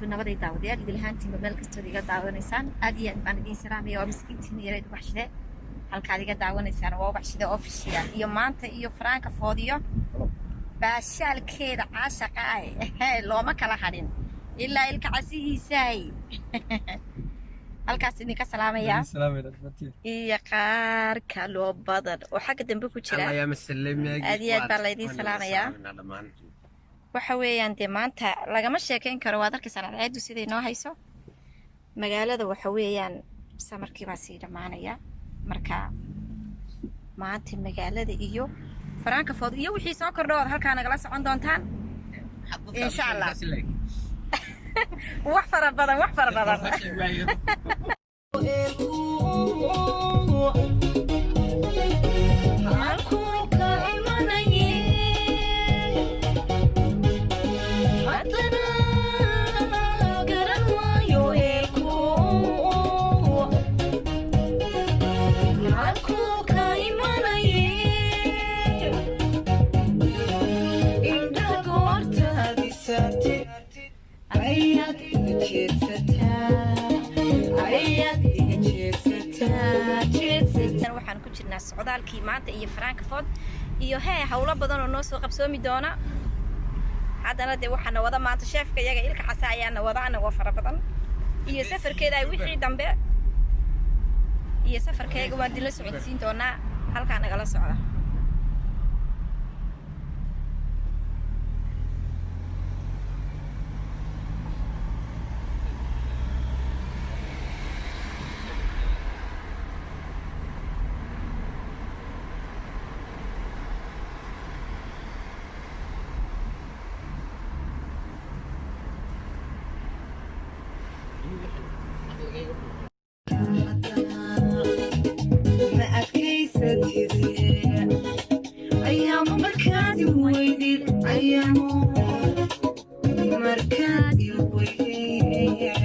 Nabaday daawadayaal, idil ahaantiinba meel kastood iga daawanaysaan, aad iyo aad baan idiin salaamaya. Waa miskiintiina yareed Ubaxshide. Halkaad iga daawanaysaan waa Ubaxshide Official iyo maanta iyo Faraanka Foodiyo baashaalkeeda caashaqa ah looma kala hadhin ilaa ilka casihiisaay. Halkaas idinka salaamayaa iyo qaar kaloo badan oo xagga dambe ku jira. Aad iyo aad baa laydiin salaamayaa. Waxa weeyaan dee maanta lagama sheekeyn karo, waad arkaysaan cadceeddu siday noo hayso magaalada. Waxa weeyaan samarkii baa sii dhammaanaya, marka maanta magaalada iyo Faraanka Food iyo wixii soo kordho ood halkaa nagala socon doontaan insha Allah. Wax fara badan, wax fara badan. Ayaad iga jeedsataa, ayaad iga jeedsataa, jeedsataa. Waxaan ku jirnaa socdaalkii maanta iyo Faraanka Food iyo hee howlo badan oo noo soo qabsoomi doona. Haddana dee waxaana wada maanta sheefka iyaga ilka xasa ayaana wada anagoo fara badan iyo safarkeeda ay wixii dambe iyo safarkeega waan idinla socodsiin doonaa. Halkaa nagala socda. Ma adkaysatide ayaamo markaad i weydid, ayaamo markaad i weydid.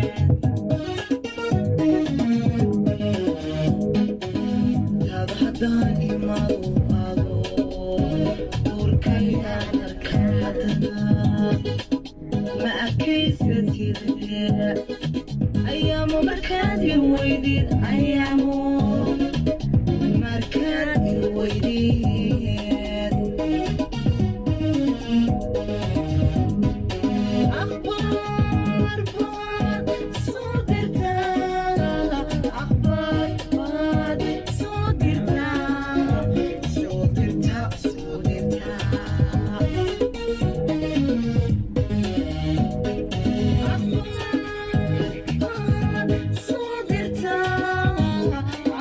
Taada haddaan imaado ado duurkayaan arkaadana, ma adkaysatide ayaamo markaad i weydid, ayaamo markaad i weydid. Akhbaar baad soo dirtaa, akhbaar baad soo dirtaa, soo dirtaa, soo dirtaa. Akhbaar soo dirtaa,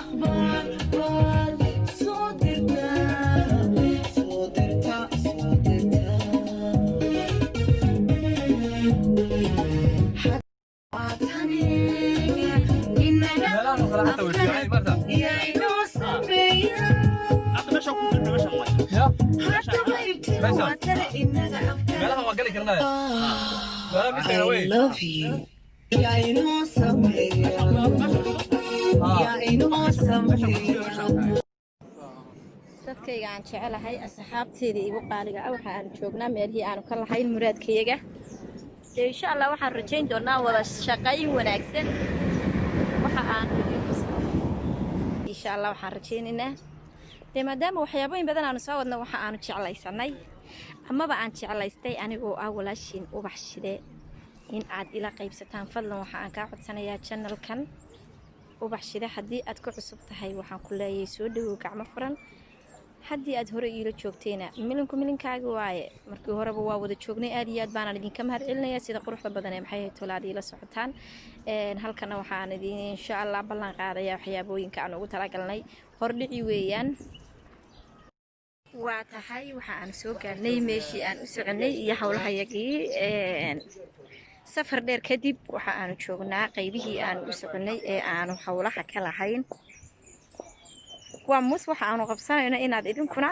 akhbaar baad soo dirtaa, soo dirtaa, soo dirtaa. Yaa inoo sameeya haddaba ibtida waa tale inaga. Meelaha waa gali karnaa. I love you. Yaa inoo sameeya, yaa inoo sameeya. Dadkayga aan jecelahay, asxaabteeda igu qaaliga ah, waxa aan joognaa meelihii aanu ka lahayn muraadkayaga. Dee insha Allah waxaan rajayn doonaa wada shaqayn wanaagsan. Waxa aan insha Allah waxaan rajaynaynaa dee maadaama waxyaabooyin badan aanu soo wadno, waxa aanu jeclaysanay amaba aan jeclaystay anigoo ah walaashiin Ubax Shide in aad ila qaybsataan. Fadlan waxa aan kaa codsanayaa channelkan Ubax Shide haddii aad ku cusub tahay, waxaan ku leeyahay soo dhawow, gacmo furan. Haddii aad hore iila joogtayna, milinku milinkaaga waaye, markii horeba waa wada joognay. Aad iyo aad baanaan idinka mahad celinayaa sida quruxda badan ee maxay tolaad iila socotaan. Halkana waxaan idin insha Allah ballan qaadaya waxyaabooyinka aan ugu talagalnay hordhici weeyaan. Waa tahay, waxa aan soo gaarnay meeshii aan u soconay iyo howlahayagii. Safar dheer kadib waxa aanu joognaa qaybihii aanu u soconay ee aanu howlaha ka lahayn. Waa mus waxa aanu qabsanayno inaad idinkuna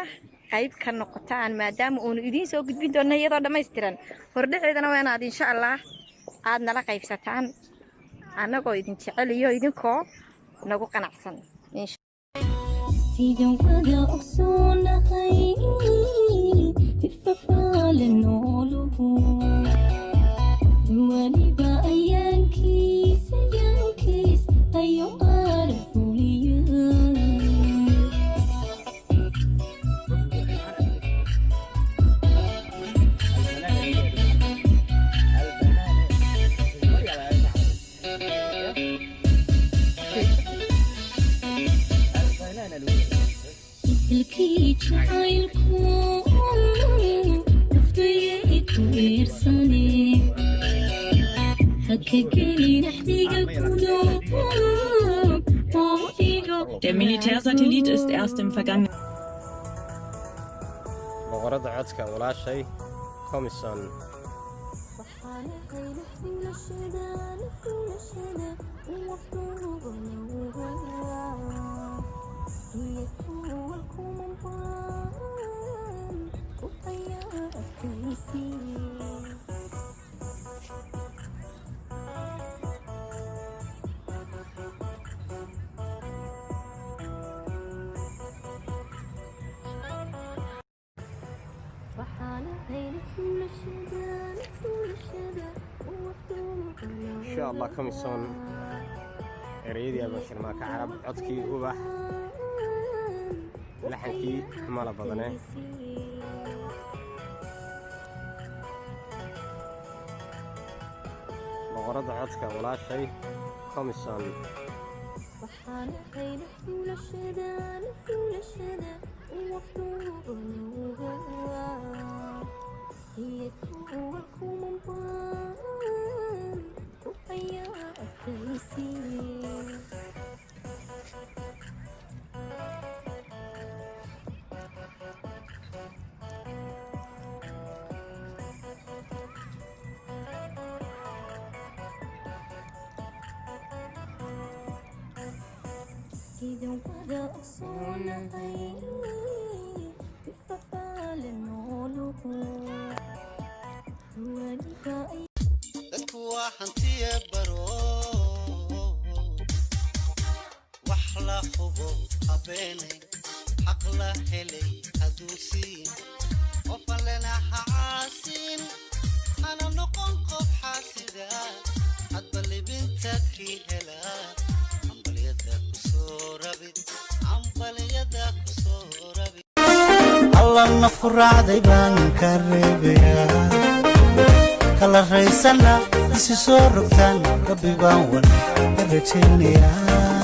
qayb ka noqotaan, maadaama uunu idiin soo gudbin doonno iyadoo dhammaystiran. Hordhaceedana waa inaad insha Allah aad nala qaybsataan, annagoo idin jecel iyo idinkoo nagu qanacsan. Sidan wada ogsoonahay ifafaale nooluhu weliba. Ilkii jacaylku naftayay ku eersane, haka gelin axdiga gudo oo iga. Der Militärsatellit ist erst im vergangenen Boqoradda codka, walaashay Comison. Waxaan ahay nafulashada, nafulashada wafduubanawga iyo kuwalkumanbaan ku ayaa adkaysi. Waxaan ahay nafulashada, nafulashada. Insha Allah, Comison, ereyadii Abashirmaaka Carab, codkii Ubax, laxankii Mala Badane. Boqoradda codka, walaashay Comison. Waxaan ahay nafulashada, nafulashada wafduubanawga iyo kuwalkumanbaan ku ayaa adkaysi. Idan wada ogsoonahay ifafaale nooluhu weliba. Dadku waa hantiye baro, wax la hubo habeenay, xaq la helay haduusiin, qof allena ha caasiin, hana noqon qof xaasida, hadba libinta kii helaa cambalyada kusoo rabid, cambalyada kusoo rabid. Alla nafku raacday baan ka reebayaa, kala raysana isi soo rogtaan, rabbi baan wan ka rajaynayaa.